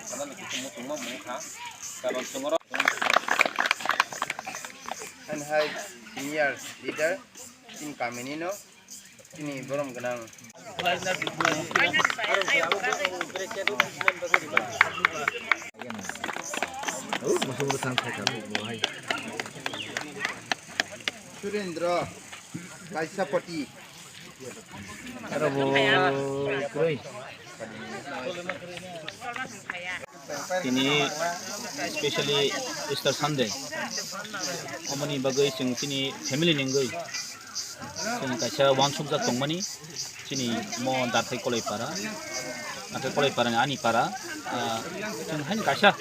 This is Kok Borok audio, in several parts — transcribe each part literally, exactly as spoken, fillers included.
Sanani kisa muchungma mungkha, karon chwngno. Hai senior leader, chini kamini no, chini borom gwnang. Surendra Kaisapati. Aro bo kwrwi. Tini specially Easter Sunday. Omoni bagwi chwng chini family ni wngwi chwng kaisa uansukjak tongmani. Chini mo Dathai Kolaipara, Dathai Kolaipara ni ani para, ah, chwng haino kaisa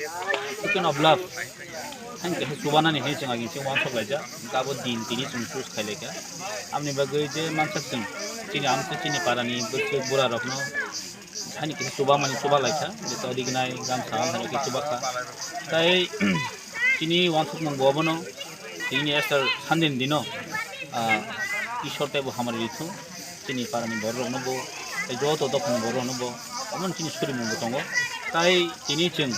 token of love, haino kaisa chubanani hinwi chwng agini chwng uansuk laijak, hwnkhe abo din tini chwng choose khai laikha. Aboni bagwi je mansak chwng chini amtwi chini para ni bwswk bura rokno haino kaisa chubamani chuba laikha, je twi gnai gamsa haino khe chubakha. Tai chini uansukmung bo abono, tini Easter Sunday ni dino, ah, Ishwar teibo hamari rithung, chini parani borok rokno bo, tei joto dophani borok rokno bo, omo chini surimung bo tongo. Tai tini chwng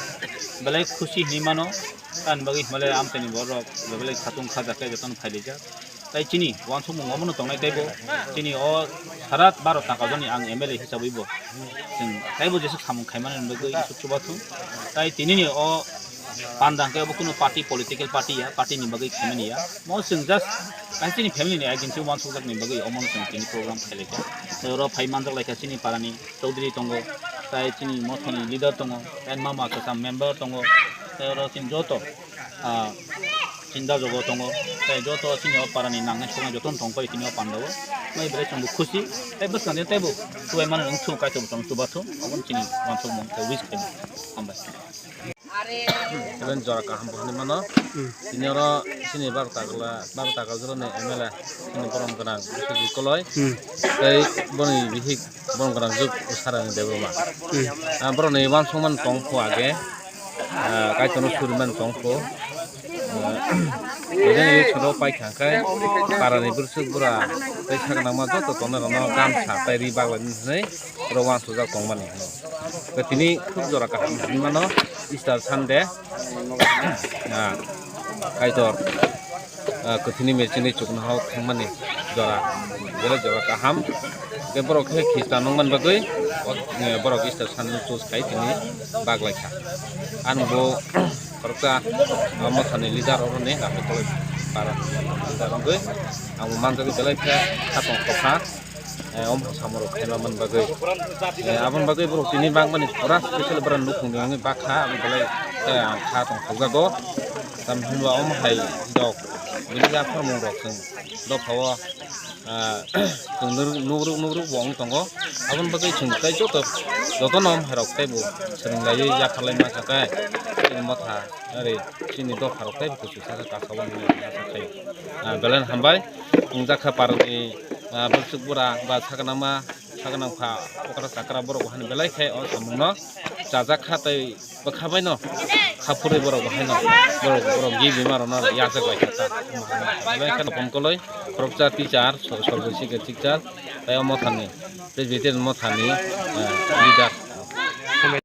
belai khusi hinwi mano, tamni bagwi himlai amchaini borok rok belai khatung kha jakhe jotono phailaijak. Tai chini uansukmung omono tongnai teibo, chini o sara baro taka joni ang M L A hisabwi bo chwng teibo jesuk samung khaimani bagwi isuk chubathung. Tai tinini o panda hwnkhe obo kunu party, political party ya, party ni bagwi khaimani ya. Mo chwng just kaisa chini family ni against o uansukjakni bagwi omono chwng tini program khailaikha. Tai oro phai manjak laikha chini parani Chaudhary tongo, tai chini mothani leader tongo, tai mama kwcham member tongo, tai oro chini joto ah, chinda jogo tongo, tei joto chini o parani nangnai soknai joto tong pai tini o pandao. Mai belai chwngbo khusi, tei bwskang teibo chubai mano wng thung, Kaitor bo chwng chuba thung, aboni chini uansukmung tei wish khaimung. Hambai. Even jora kaham bo hinwi mano. Tini oro chini baro takla, baro takla jora ni M L A, chini borom gwnang, Biswajit Koloi. Tei boni bihik borom gwnang juk Sarani Debbarma. Ah, borokni uansukmani tong pho age. Ah, Kaitorno suriman tong pho. Ah, bini soro pai kha khe parani bwswk bura tei saknangma joto tongnai rokno gamsa tei ri baglaini hinwi oro uansukjak tongmani hino. Tei tini khub jora kaham hinmano Easter Sunday. Ah, Kaitor, ah, kwthwini mechingwi chuknohao thangmani jora, belai jora kaham. Tei borok khe Khristan wngmani bagwi, o, eh, borok Easter Sunday choose khai tini baglaikha. Ang bo khoroksa, ah, mothani leader oroni, Dathai Kolaipara leader wngwi, ang bo manjagwi belai khe khatong kokha. Eh, omo samung rok khaima man bagwi. Eh, aboni bagwi borok tini bangmani pura special borok nukhung ni wngwi bakha, aboni bagwi, eh, ang kha tong thokjago. Tam hinba omo hai rok bini yaphar mung rok chwng dophao, ah, chwng nugruk, nugruk, nugruk bo wng tongo. Aboni bagwi chwng tei joto, jotono omo hai rok teibo swrwng laiwi yaphar lai masa khe chini motha. Ari chini dopha rok tei kuchuk saka kasa bo nini asa khayo. Ah, belai no hambai. Wngjakha parni, ah, bwswk bura ba saknama, saknang pha okra chakra borok bo hani belai khe o samung no chajak kha tei bwkha bai no kha phurwi borok bo haino borok, borok gibi ma rok no yachak bai kha ta. Belai khe Nopon Koloi, khoroksa teacher, sor-, sorbo sikha teacher, tei o mothani, Presbyterian mothani, ah, leader.